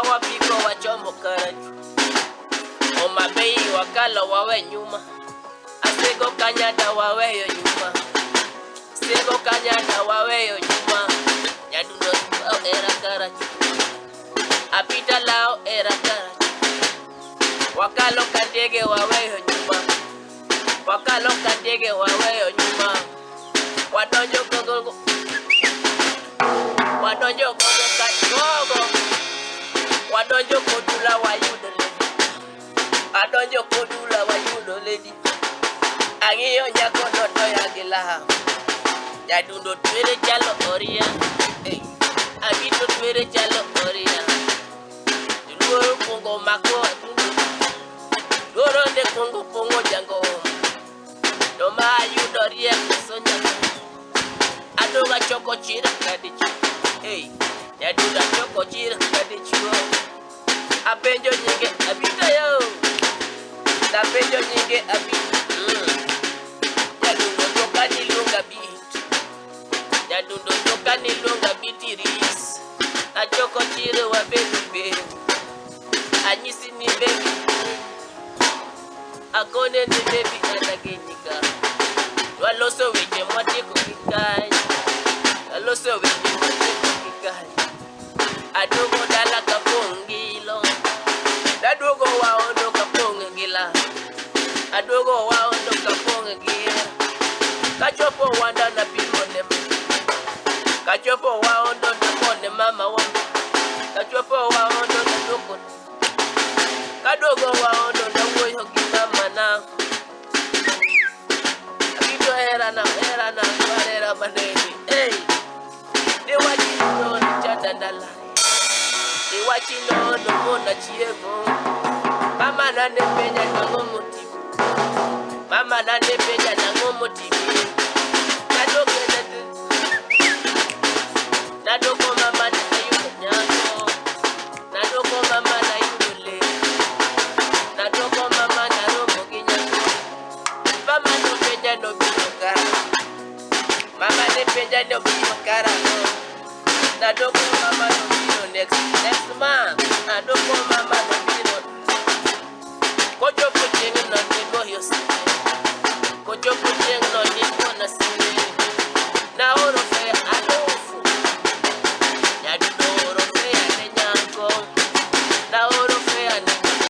Wakawo apiko wachomo Karachuonyo. Homa Bay wakalo wawe nyuma. Asego Kanyada waweyo nyuma. Sego Kanyada waweyo nyuma. Nyadundo lao era Karachuonyo. Apita lao era Karachuonyo. Wakalo Kandege waweyo nyuma. Wakalo Kandege waweyo nyuma. Wadonjo gogo. Wadonjo gogo ka gogo. Wadonjo Kodula wayudo lady. Adonjo Kodula wayudo lady. Ang'iyo nyako no toya gi law. Nyadundo twere chalo oria. Hey. Abito twere chalo oria. Luoro kuongo mako adundo. Luoro ne kuongo pong'o jango. To ma ayudo riek koso nyako. Adoga choko chir kadichuo. Hey. Nyadundo achoko chir kadichuo. Apenjo nyinge Abito yo. Napenjo nyinge Abito. Nyadundo toka niluonga Bit. Nyadundo toka niluonga Bitiris. Achoko chir wabedo be. Anyisi ni baby. Akone ni baby anagenika. Waloso weche mwatieko gi kany. Waloso weche mwatieko gi kany. Aduogo dala kapong' gi ilo. Naduogo waondo kapong' gi la. Aduogo waondo kapong' gi hera. Kachopo wanda napimo ne. Kachopo waondo napone mama wa. Kachopo waondo naduoko. Kaduogo waondo nawuoyo gi mama na. Abito hera na hera na dwar hera maneni. Hey! Diwachi nono chanda ndala. Diwachi nono mona chiemo. Mama na ne penja nang'o motimi. Mama na ne penja nang'o motimi. Naduoko nyathi. Naduoko mama na ayudo nyako. Naduoko mama na ayudo le. Naduoko mama naromo gi nyako. Mama nopenja nobiro karang'o. Mama ne penja nobiro karang'o. Naduoko mama nobiro next month. Naduoko mama nobiro